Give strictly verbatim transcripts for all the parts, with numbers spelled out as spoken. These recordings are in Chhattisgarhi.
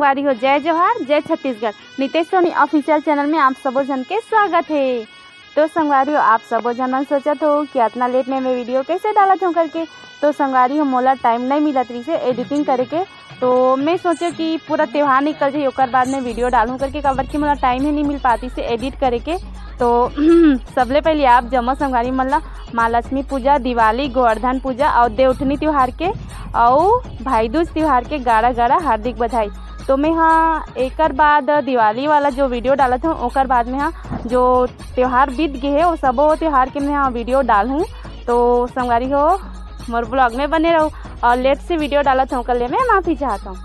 संगवारी हो, जय जोहार, जय छत्तीसगढ़। नितेश सोनी ऑफिशियल चैनल में आप सबो झन के स्वागत हे। तो संगवारी हो, आप सबो झन मन सोचत हो कि अतना लेट में मैं वीडियो कैसे डालत हूँ करके। तो संगवारी हो, मोला टाइम नहीं मिलत रहिसे एडिटिंग करे के, तो मैं सोचे कि पूरा त्योहार निकल जाही, ओकर बाद में वीडियो डालूँ करके, काबर कि मोला टाइम ही नहीं मिल पातिसे एडिट करे के। तो सबले पहले आप जम्मो संगवारी मन ला माँ लक्ष्मी पूजा, दिवाली, गोवर्धन पूजा और देवउठनी त्योहार के और भाई दूज त्योहार के गाड़ा गाड़ा हार्दिक बधाई। तो मैं हा एकर बाद दिवाली वाला जो वीडियो डालत हूँ, ओकर बाद में हा जो त्योहार बीत गए हे, वो सबो त्योहार के मैं हा वीडियो डालहूँ। तो संगवारी हो, मोर ब्लॉग में बने रहो और लेट से वीडियो डालत हूँ, ओकर ले मैं माफी चाहत हूँ।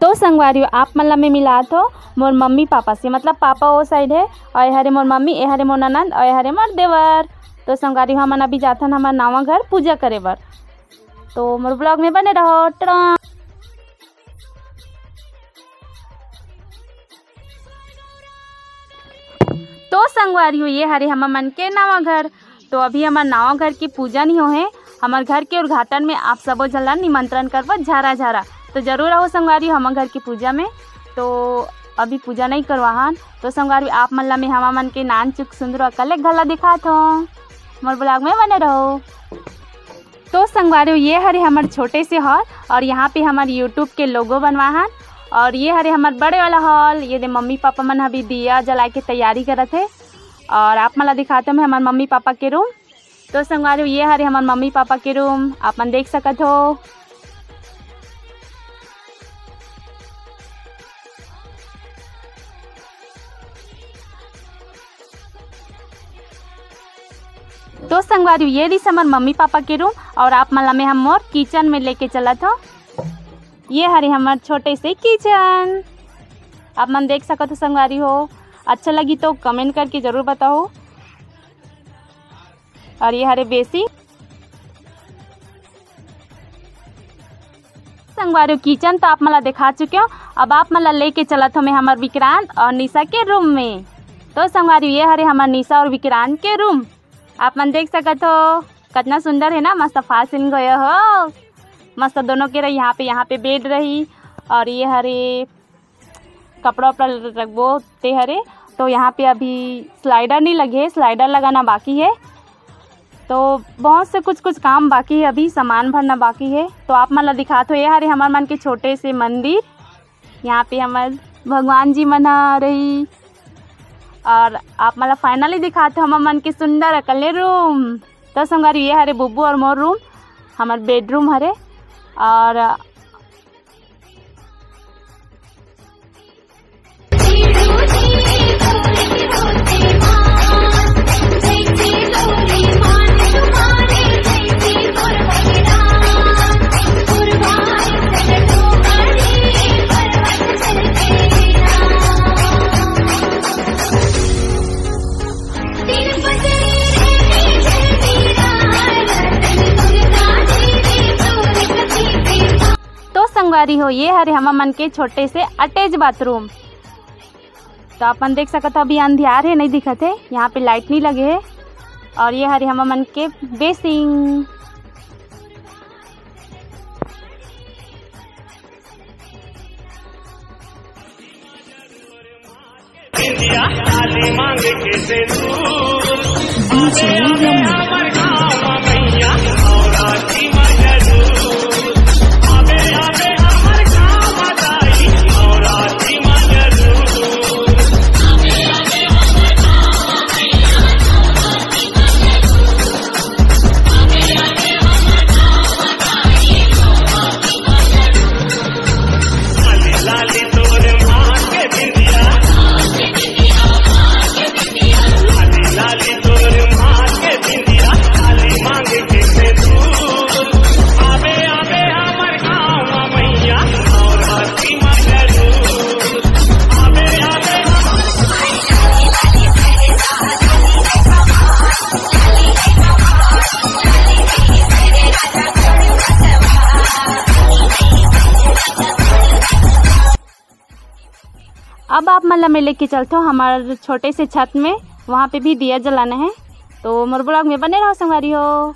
तो संगवारी हो, आप मन ला मैं मिलात हो मोर मम्मी पापा से, मतलब पापा वो साइड है, और ये हरे मोर मम्मी, ये हरे मोर ननद, और ये हरे मोर देवर। तो संगवारी हो, हमन अभी जाथन हमर नवा घर पूजा करे बर। तो मोर ब्लॉग में बने रहो। टड़ा। तो संगवारी हो, ये हरे हमर मन के नवा घर। तो अभी हमर नवा घर के पूजा नहीं हो है, हमर घर के उद्घाटन में आप सबो झन ला निमंत्रण करबो झारा झारा। तो जरूर आओ संगवारी हो हमर घर की पूजा में। तो अभी पूजा नहीं करवाहन, तो संगवारी हो आप मन ला मैं हमर मन के नान चुक सुंदर अकल एक घला दिखात हूँ। मोर ब्लॉग में बने रहो। तो संगवारी हो, ये हरे हमर छोटे से हॉल और यहाँ पे हमर YouTube के लोगो बनवाहन। और ये हरे हमर बड़े वाला हॉल, ये दे मम्मी पापा मन अभी दिया जला के तैयारी करत हे। और आप मन ला दिखात हूँ मैं हमर मम्मी पापा के रूम। तो संगवारी हो, ये हरे हमर मम्मी पापा के रूम, आप मन देख सकत हो। तो संगवारी हो, ये रिस हमर मम्मी पापा के रूम और आप मन ला मैं हम मोर किचन में लेके चलत हो। ये हरे हमर छोटे से किचन, आप मन देख सकत हो संगवारी हो। अच्छा लगी तो कमेंट करके जरूर बताओ। और ये हरे बेसी संगवारी हो, किचन तो आप मन ला दिखा चुके हो। अब आप मन ला लेके चलत हो मैं हमर विक्रांत और निशा के रूम में। तो संगवारी हो, ये हरे हमर निशा और विक्रांत के रूम। आप मन देख सकत हो, कितना सुंदर है ना, मस्त फॉल सीलिंग गया हो, मस्त दोनों के रही। यहाँ पे, यहाँ पे बेड रही और ये हरे कपड़ा उपड़ा रखबो ते हरे। तो यहाँ पे अभी स्लाइडर नहीं लगे है, स्लाइडर लगाना बाकी है। तो बहुत से कुछ कुछ काम बाकी है, अभी सामान भरना बाकी है। तो आप मन ला दिखात हो, ये हरे हमर मन के छोटे से मंदिर। यहाँ पे हमर भगवान जी मन ह रही और आप मन ला finally दिखात हो हमर मन के सुंदर अकले रूम। तो संगवारी, ये हरे बुब्बू और मोर रूम, हमर बेडरूम हरे। और तो संगवारी हो, ये हरे हमर मन के छोटे से अटैच बाथरूम। तो आप मन देख सकत हो, अभी अंधियार है, नहीं दिखत है, यहाँ पे लाइट नहीं लगे है। और ये हरे हमर मन के बेसिंग। अब आप मन ला मैं लेके चलथो हमार छोटे से छत में, वहाँ पे भी दिया जलाना है। तो मोर vlog में बने रहो संगवारी हो।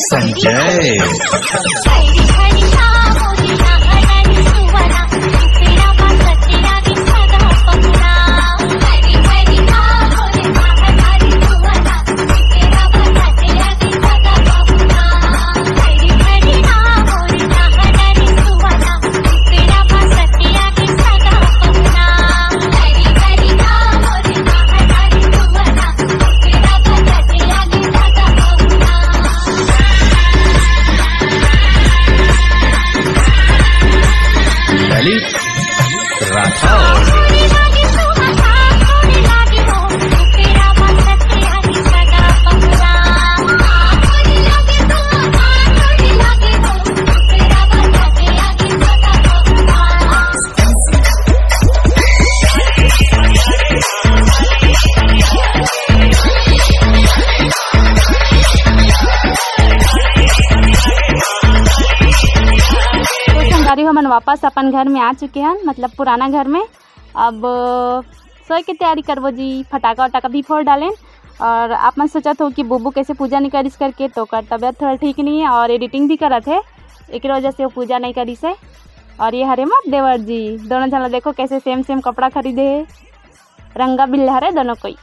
संजय। वापस अपन घर में आ चुके हन, मतलब पुराना घर में। अब सोए के तैयारी करबो जी, फटाका वटाका भी फोड़ डालेन। और आप मन सोचत हो कि बुबू कैसे पूजा नहीं करिस करके, तो ओकर तबीयत थोड़ा ठीक नहीं है और एडिटिंग भी करत है, एक वजह से वो पूजा नहीं करिस है। और ये हरे मोर देवर जी, दोनों झन ला देखो कैसे सेम सेम कपड़ा खरीदे है, रंगा बिल्ला हरे दोनों कोई।